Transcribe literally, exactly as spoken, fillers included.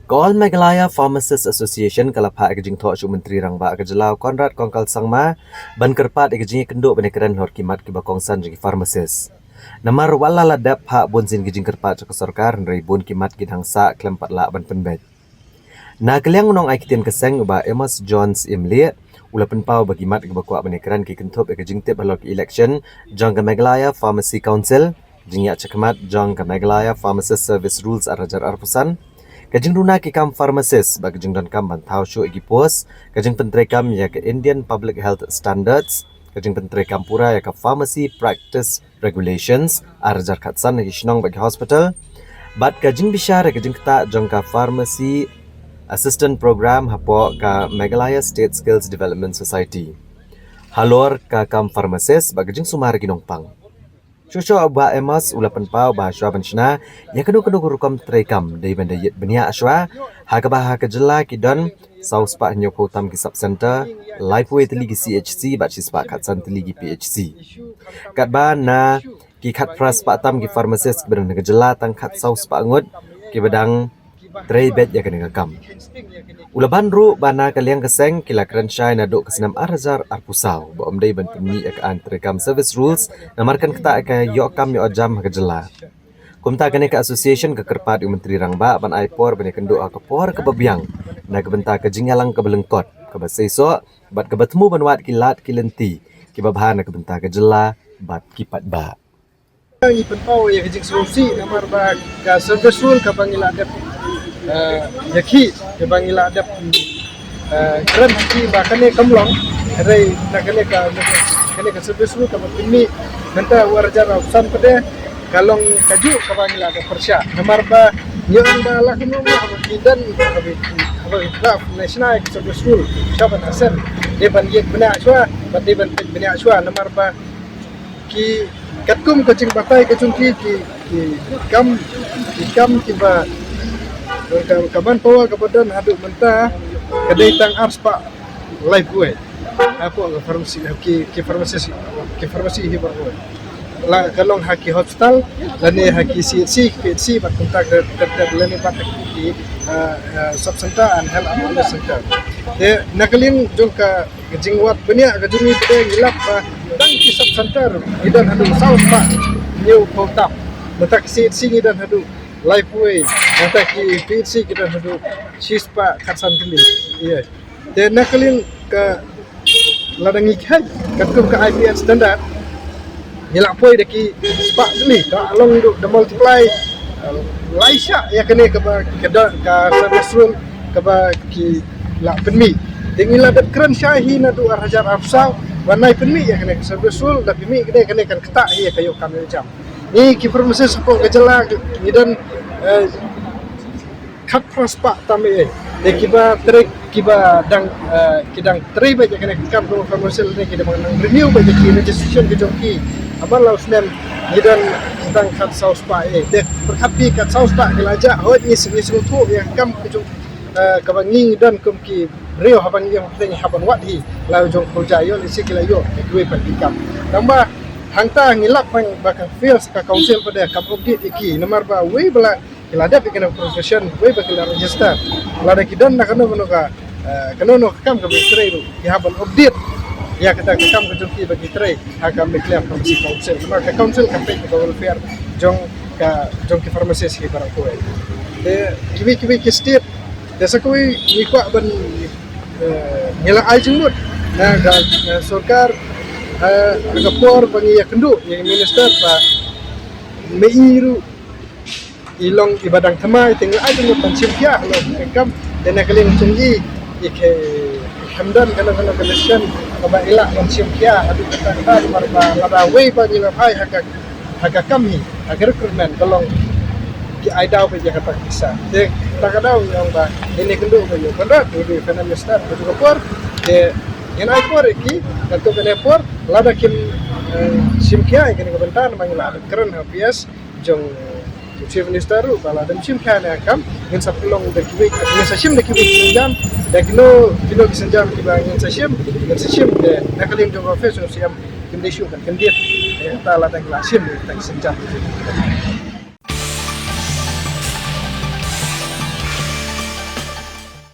Ka All Meghalaya Pharmacist Association ka la phah ïa ka jingthoh sha u Myntri Rangbah ka jylla u Conrad Kongkal Sangma ban kyrpad ïa ka jingïakynduh ban ïakren halor ki mat kiba kongsan jong ki pharmacist. Namar wat la la dep phah bun sien ki jingkyrpad sha ka sorkar, hynrei bun ki mat ki dang sah khlem pat lah ban pynbeit. Na ka liang u nongai ktien ka seng u Bah Amos John Syiemlieh u la pynpaw ba ki mat kiba kwah ban ïakren ki kynthup ïa ka jingtip halor ka election jong ka Meghalaya Pharmacy Council, jingïaid shakhmat jong ka Meghalaya Pharmacist Service Rules ar hajar arphew san, ka jingruna ki kam pharmacist bad ka jingdonkam ban thaw shuh ïa ki post, ka jingpyntreikam ïa ka Indian Public Health Standards, ka jingpyntreikam pura ïa ka Pharmacy Practice Regulations ar hajar khatsan ha ki shnong bad ki hospital, bad ka jingbishar ïa ka jingktah jong ka Pharmacy Assistant Program hapoh ka Meghalaya State Skills Development Society halor ka kam pharmacist bad ka jingsumar ïa ki nongpang. Shuh shuh u Bah Amos u la pynpaw ba shuwa ban shna ïa kano kano ka rukom treikam dei ban da ïit bniah shuwa, ha kaba ha ka jylla ki don saw spah hynñiewphew tam ki sub center, laiphew wei tylli ki C H C bad shispah khatsan tylli ki P H C. Katba na ki khatphra spah tam ki pharmacist kiba don ha ka jylla, tang khatsaw spah ngut kiba dang trei beit ïa kane ka kam. U la ban ruh ba na ka liang ka seng ki la kren shai naduh ka snem ar hajar arphew saw ba ym dei ban pynmih ïa ka aiñ treikam service rules namar kan ktah ïa ka ïoh kam ïoh jam ha ka jylla. Kumta kane ka association ka kyrpad ïa u Myntri Rangbah ban ai por ban ïakynduh ha ka por kaba biang na ka bynta ka jingïalang kaba lyngkot, kaba seisoh bad kaba thmu ban wad ki lad ki lynti kiba bha na ka bynta ka jylla bad ki paidbah. Ngi pynpaw ïa ka jingsngewsih namar ba ka service rule kaba ngi la dep, eh, ïa ki, kaba ngi la dep, eh, kren ha ki ba kane kam long, hynrei na kane ka, kane ka service rule kaba pynmih mynta u ar hajar arphew san pat de ka long kajuh kaba ngi la dep pyrshah. Namar ba ngi ong ba la kumno kumno haba ki don, haba ki, haba ki draft national service rule, sha ban assent, dei ban ïit bniah shuwa, bad dei ban peit bniah shuwa, namar ba ki katkum ka jingbatai ka jong ki, ki, ki kam, ki kam kiba ka, ka manpower kaba don haduh mynta ka dei tang ar spah laiphew wei. Hapoh ka pharmacy, ki, ki pharmacy, ki pharmacy hi baroh. La ka long ha ki hospital lane ha ki C H C, ki P H C bad kumta ter ter lane bad ha ki, ah, ah, sub center and health and wellness center. Te na ka liang jong ka ka jingwad bniah ka jong ngi pat de ngi lap ba tang ki sub center ngi don haduh saw spah hynñiewphew tam. Mynta ki C H C ngi don haduh laiphew wei, mynta ki P H C ngi don haduh shispah khatsan tylli. Ïa. Te na ka liang ka lada ngi kheiñ katkum ka I P H standard, ngi la poi da ki spah tylli, ka long duh da multiply, uh, lai shah ïa kane kaba ka da, ka service rule kaba ki la pynmih. Te ngi la dep kren shai hi naduh ar hajar arphew saw ba nai pynmih ïa kane ka service rule, da pynmih kane, kane kan ktah hi ïa ka ïoh kam ïoh jam. Ngi ki pharmacist hapoh ka jylla ngi don, eh, khatphra spah tam eh. Te kiba trei, kiba dang, eh, ki dang trei beit ïa kane ka kam jong ka pharmacy lane ki dang renew beit ïa ki registration ki jong ki. Haba la u snem ngi don tang khatsaw spah eh. Te pyrkhat phi khatsaw spah ki la jah, hooid ngi sngewthuh ïa ka kam ka jong, eh, kaba ngi don kum ki briew haba ngi ïeng pyrthei ngi hap ban wad hi. La u jong ka pyrja ïoh lehse ki la ïoh kiwei pat ki kam. Tangba hangta ngi lap ba ka field ka council pat de kam update ïa ki namar ba wei ba la ki la dep ïa kane ka profession, wei ba ki la register. Lada ki don na kano kano ka, eh, kano kano ka kam kaba trei ruh, ki hap ban update ïa kata ka kam ka jong ki ba ki trei ha ka Meghalaya Pharmacy Council. Namar ka council ka peit ka welfare jong ka, jong ki pharmacist hi baroh kawei. Te kiwei kiwei ki state, te sa kawei ngi kwah ban, eh, ngi la ai jingmut na ka, eh, sorkar, eh, ha ka por ba ngi ïakynduh ïa ka minister ba me i ruh i long iba dang thymmai, te ngi la ai jingmut ban shim khia halor ka kam. Te na ka liang jong i, i khe, i khem don kano kano ka decision kaba i lah ban shim khia haduh katta katta, namar ba lada wei ba ngi la phai ha ka, ha ka kam hi, ha ka recruitment ka long ki ai daw beit ïa kata ka pisa. Te kata ka daw ngi ong ba ngin ïakynduh bad u Conrad, u dei u finance minister ka juh ka por. Te ngin ai por ïa ki, katto katne por lada kim, eh, shim khia ïa kane ka bynta, namar ngi la kren ha P S jong u Chief Minister ruh ba lada ym shim khia ïa kane ka kam, ngin sa pynlong da kiwei, ngin sa shim da kiwei ki sienjam, da kino kino ki sienjam kiba ngin sa shim, ngin sa shim, te na ka liang jong ka office jong u C M kim dei shuh ban kyndit ïa kata lada ngi la shim ïa kata ki sienjam.